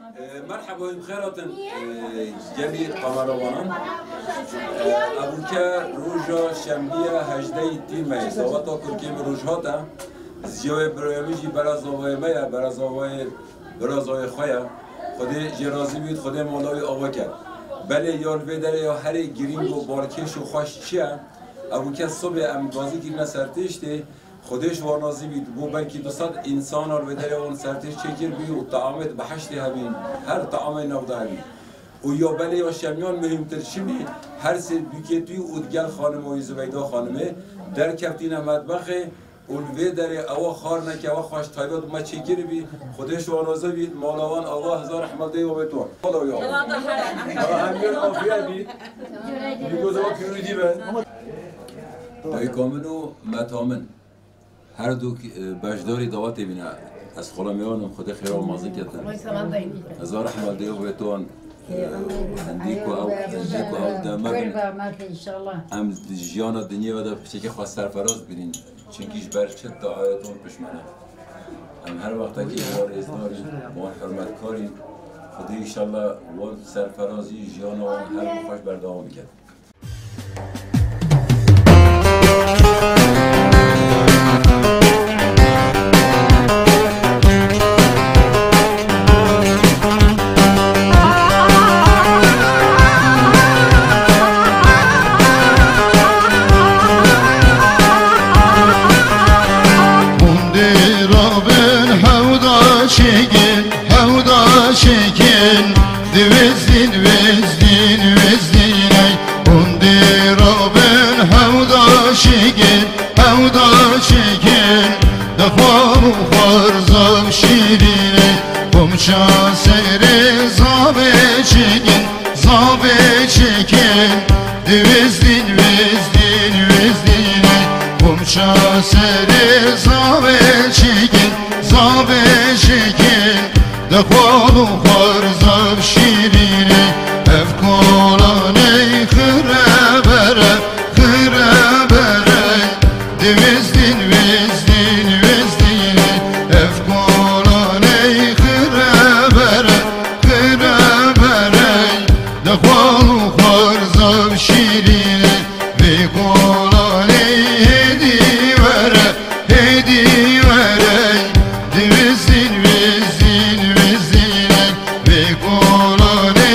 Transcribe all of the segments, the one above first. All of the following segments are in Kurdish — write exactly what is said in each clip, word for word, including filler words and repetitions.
Merheba, em xêr hatin, e, gelî kamerawanan. E, evûke roja şembiye hejdehê tîrmeyê, saveta kurkê min roj hate. Ziyawê birayê min jî berazavayê me ye, berazavayê birazavayê xwe ye. Xwedê jê razî bît, Xwedê mala wî ava ket. Belê ya li vê derê ya herê girîng û balkêş û xweş çi ye? Evûke sibê em gazî kirine sertêştê. Xwedê ji wan razî bît, bo belkî du sed însanan li vê derê wan sertêş çêkiribî û teamê di behiştê hebîn, her teamê nav de hebî. Û ya belê ya şemiyan muhîmtir çimî, her sê dûkê tû û digel xanima wî Zubeyda xanimê derkevtîne metbexê û li vê derê ewa xar neke, ewa xweş taybet me çêkiribî. Xwedê ji wan razî bît, mala wan ava hezar rehmet dê û bêt wan. Mala wî ava. Hemiyên afiye bî. Bî goza pîrûdî be. Dayika min û meta min. Her du, e, beşdarî dawetê bîne. Ez xwela mêvan im, Xwedê xêra wan mezin ketin. Hezar rehmet dê û bêt wan, e, hindî ku ew, hindî ku ew deme bin. Em di jiyana dinyê ve de piçekê xwe serferaz bînin. Çimkî ji ber çi dayeton pişmene. Em her wextekî wan rêzdar in, wan hurmetkar in. Xwedê înşallah wan serferazî jiyana wan her bi xweş berdewam biket. Hûn dê rabin hewda çêkin, hewda çêkin. Di wezdîn, wezdîn, wezdîn ey. Hûn dê rabin hewda çêkin, hewda çêkin. Di xwar û xwarza şîrîn ey. Komça serê zavê çêkin, zavê çêkin. Di wezdîn, wezdîn, wezdîn ey. Komça serê zavê çêkin, zavê çêkin. Di xwar û xwarza şîrînê, ev kolanê xire bere, xire bere. Di wezdîn, wezdîn, wezdînê, ev kolanê xire bere, xire bere. Di xwar û xwarza şîrînê, vê kolanê hêdî were, hêdî were. Di wezdîn, wezdîn, wezdînê, vê kolanê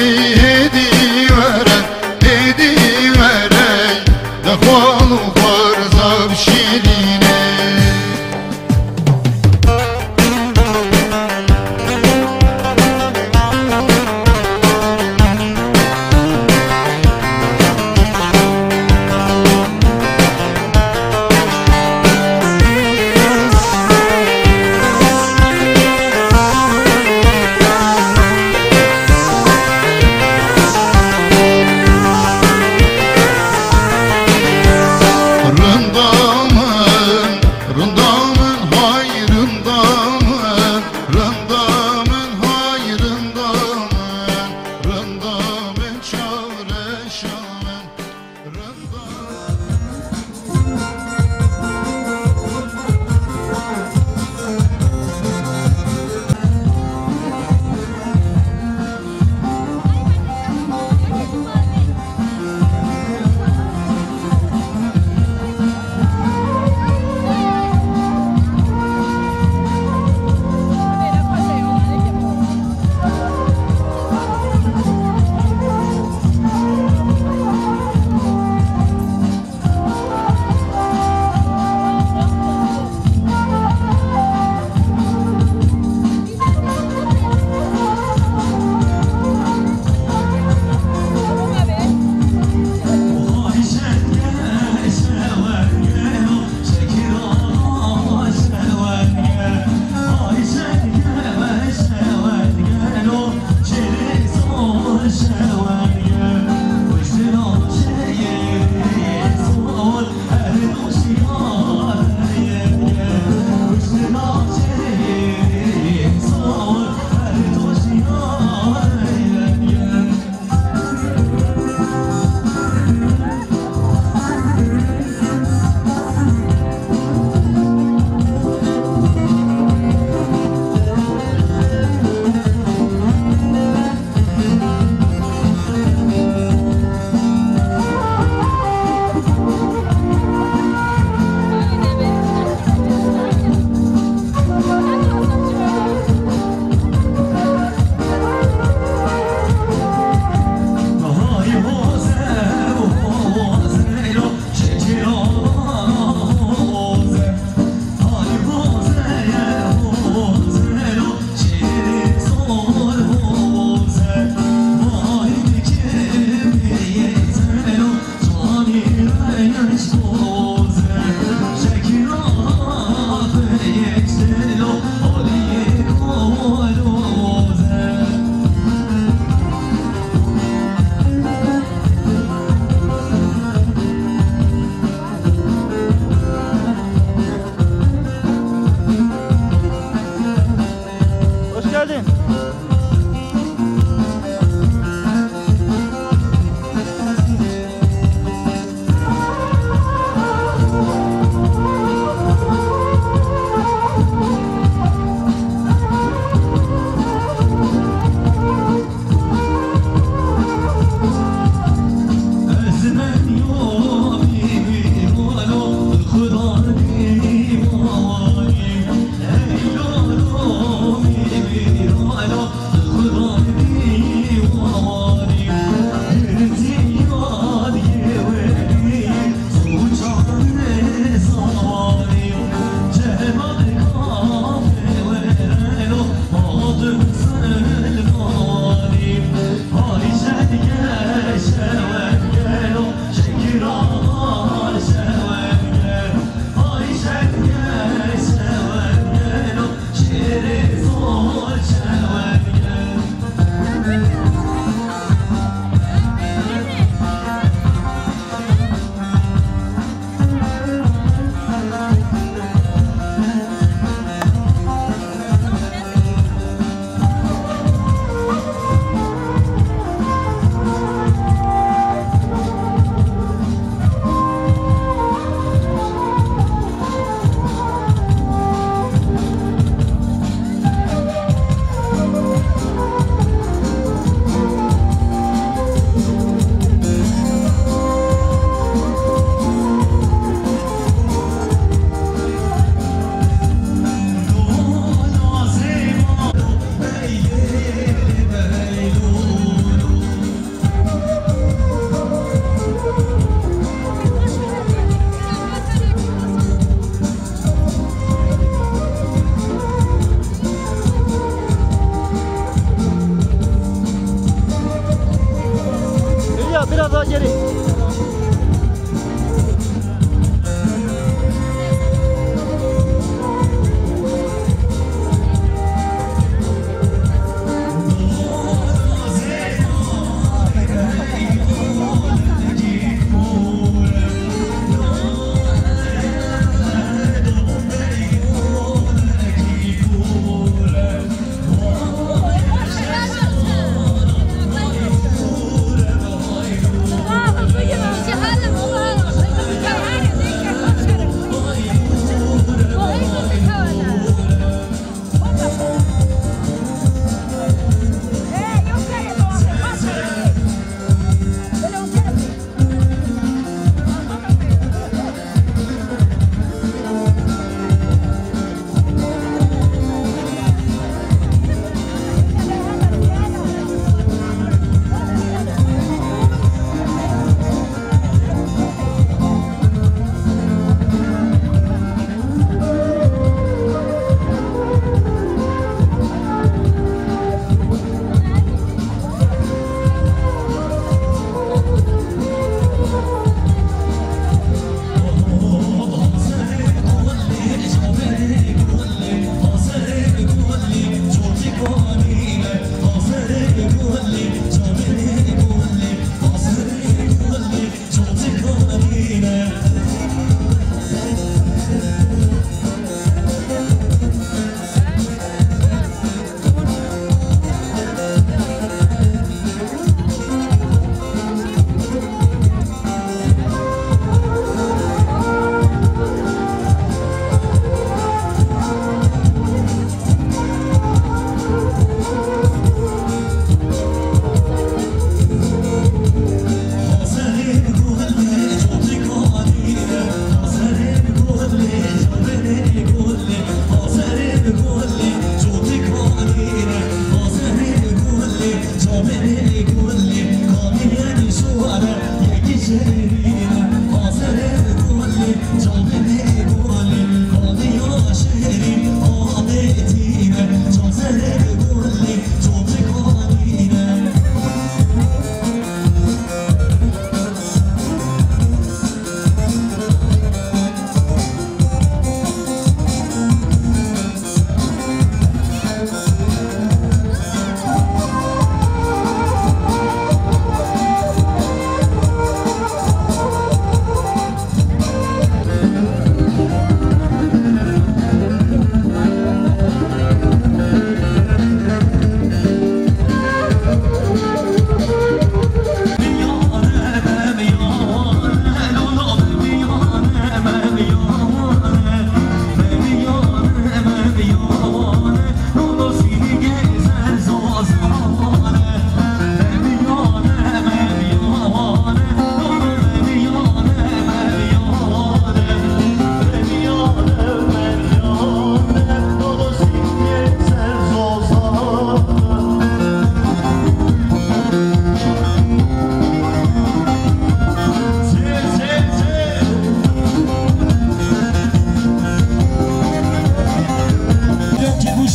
Hülya, biraz daha geri.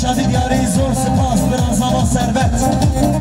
Şadî diyarê zor spas, birazava servet.